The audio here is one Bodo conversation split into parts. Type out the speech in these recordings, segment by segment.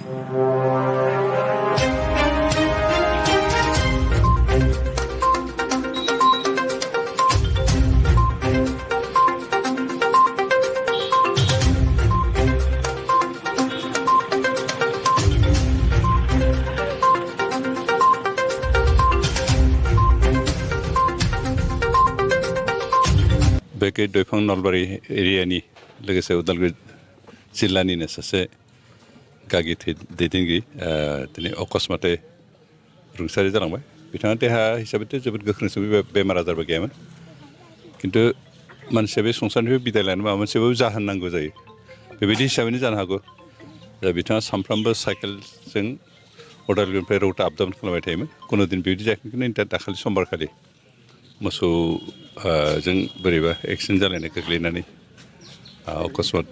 बेके दैफां नलबारि एरियानि लोगोसे उदालगुरि जिल्लानिनो सासे गागि दैदेनगिरि दिनै अकस्मातै रुंसारि जालांबाय बिथाङा देहा हिसाबैथ' जोबोद गोख्रों बेमार आजारबो गैयामोन खिन्थु मानसिया बे संसारनिफ्राय बिदाय लानो माबा मोनसेबो जाहोन नांगौ जायो बेबायदि हिसाबैनो जानो हागौ दा बिथाङा सानफ्रामबो साइकेलजों उदालगुरिनिफ्राय रौता आप डाउन खालामबाय थायोमोन कुनु दिन बेबायदि जायाखै खिन्थु दाखालि समबारखालि मोसौ जों बोरैबा एक्सिडेन्ट जालायनाय गोग्लैनानै अकस्मात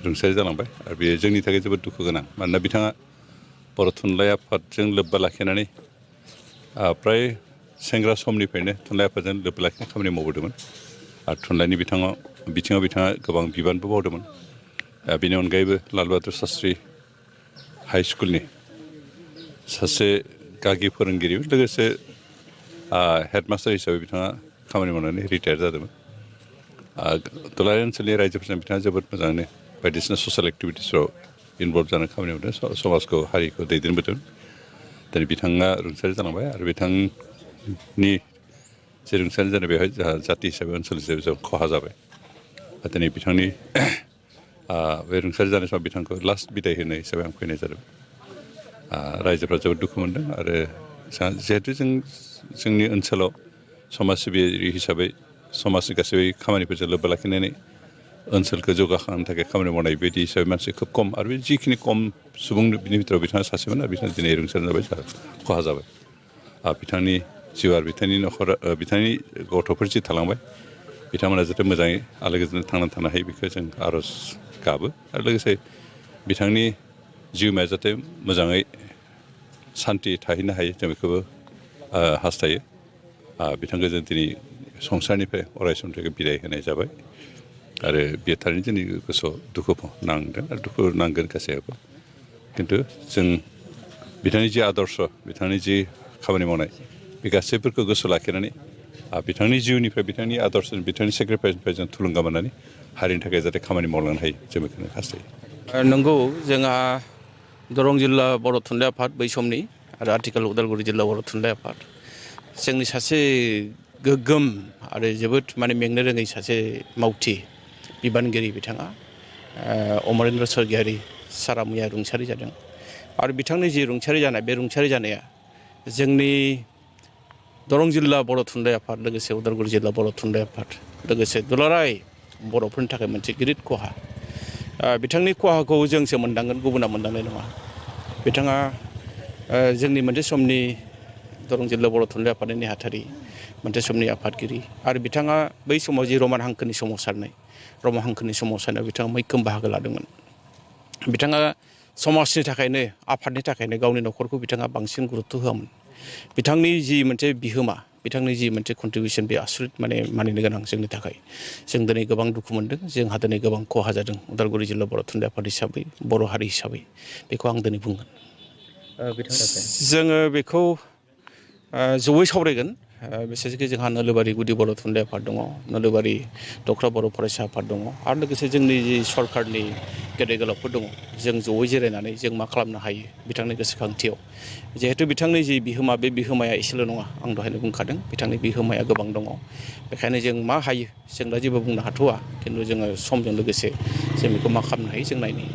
रुंसारि जालांबाय आरो बेयो जोंनि थाखाय जोबोद दुखु गोनां मानोना बिथाङा बर' थुनलाइ आफादजों लोब्बा लाखिनानै फ्राय सेंग्रा समनिफ्रायनो थुनलाइ आफादजों लोब्बा लाखिनानै खामानि मावबोदोंमोन आरो थुनलाइनि बिथिङाव बिथाङा गोबां बिबानबो मावदोंमोन बेनि अनगायैबो लाल बाहादुर शास्त्री हाइ स्कुलनि सासे गागि फोरोंगिरि लोगोसे हेडमास्टार हिसाबै बिथाङा खामानि मावनानै रिटायार जादोंमोन दुलाराय ओनसोलनि रायजोफोरजों बिथाङा जोबोद मोजाङैनो बायदिसिना ससियेल एक्टिभिटिसफ्राव इनभल्भ जानानै खामानि मावदों समाजखौ हारिखौ दैदेनबोदों दिनै बिथाङा रुंसारि जालांबाय आरो बिथांनि जे रुंसारि जानाय बेवहाय जाथि हिसाबै ओनसोल हिसाबै जों खहा जाबाय दिनै बिथांनि बे रुंसारि जानाय समाव बिथांखौ लास्ट बिदाय होनाय हिसाबै आं फैनाय जादों रायजोफ्रा जोबोद दुखु मोनदों आरो जिहेथु जोंनि ओनसोलाव समाज सिबियारि हिसाबै समाजनि गासैबो खामानिफोरजों लोब्बा लाखिनानै ओनसोलखौ जौगाखांनो थाखाय खामानि मावनाय बायदि हिसाबै मानसि खोब खम आरो बे जिखिनि खम सुबुं बिनि भितराव बिथाङा सासेमोन आरो बिथाङा दिनै रुंसारि जाबाय खहा जाबाय बिथांनि जिउ आरो बिथांनि न'खर बिथांनि गथ'फोर जि थालांबाय बिथांमोना जाहाथे मोजाङै आलो गोजोनै थांनानै थानो हायो बेखौ जों आर'ज गाबो आरो लोगोसे बिथांनि जिउमाया जाहाथे मोजाङै सान्थि थाहैनो हायो जों बेखौबो हास्थायो बिथांखौ जों दिनै संसारनिफ्राय अराय समनि थाखाय बिदाय होनाय जाबाय आरो बेयो थारैनो जोंनि गोसोआव दुखु नांदों आरो दुखु नांगोन गासैयावबो खिन्थु जों बिथांनि जि आदर्श बिथांनि जि खामानि मावनाय बे गासैफोरखौ गोसोआव लाखिनानै बिथांनि जिउनिफ्राय बिथांनि आदर्श बिथांनि सेक्रिफाइसनिफ्राय जों थुलुंगा मोननानै हारिनि थाखाय जाहाथे खामानि मावलांनो हायो जों बेखौनो हास्थायो नंगौ जोंहा दरं जिल्ला बर' थुनलाइ आफाद बै समनि आरो आथिखाल उदालगुरि जिल्ला बर' थुनलाइ आफाद जोंनि सासे गोग्गोम आरो जोबोद मेंनो रोङै सासे मावथि बिबानगिरि बिथाङा अमरेन्द्र स्वर्गियारि सारा मैया रुंसारि जादों आरो बिथांनि जि रुंसारि जानाय बे रुंसारि जानाया जोंनि दरं जिल्ला बर' थुनलाइ आफाद लोगोसे उदालगुरि जिल्ला बर' थुनलाइ आफाद लोगोसे दुलाराय बर'फोरनि थाखाय मोनसे गिदिर खहा बिथांनि खहाखौ जोंसो मोनदांगोन गुबुना मोनदांनाय नङा बिथाङा जोंनि मोनसे समनि दरं जिल्ला बर' थुनलाइ आफादनि नेहाथारि मोनसे समनि आफादगिरि आरो बिथाङा बै समाव जि रमान हांखोनि सोमावसारनायाव बिथाङा मैखोम बाहागो लादोंमोन बिथाङा समाजनि थाखायनो आफादनि थाखायनो गावनि न'खरखौ बिथाङा बांसिन गुरुत्त' होआमोन बिथांनि जि मोनसे बिहोमा बिथांनि जि मोनसे कन्ट्रिबिउसन बे आसरित मानिनो गोनां जोंनि थाखाय जों दिनै गोबां दुखु मोनदों जोंहा दिनै गोबां खहा जादों उदालगुरि जिल्ला बर' थुनलाइ आफाद हिसाबै बर' हारि हिसाबै बेखौ आं दिनै बुंगोन जोङो बेखौ जयै सावरायगोन बिसेसकि जोंहा नोलोबारि गुदि बर' थुनलाइ आफाद दङ नोलोबारि दख्रा बर' फरायसा आफाद दङ आरो लोगोसे जोंनि जि सरकारनि गेदेर गोलावफोर दङ जों जयै जिरायनानै जों मा खालामनो हायो बिथांनि गोसोखांथियाव जिहेतु बिथांनि जि बिहोमा बे बिहोमाया एसेल' नङा आं दहायनो बुंखादों बिथांनि बिहोमाया गोबां दङ बेखायनो जों मा हायो जों दा जेबो बुंनो हाथ'वा खिन्थु जोङो समजों लोगोसे जों बेखौ मा खालामनो हायो जों नायनि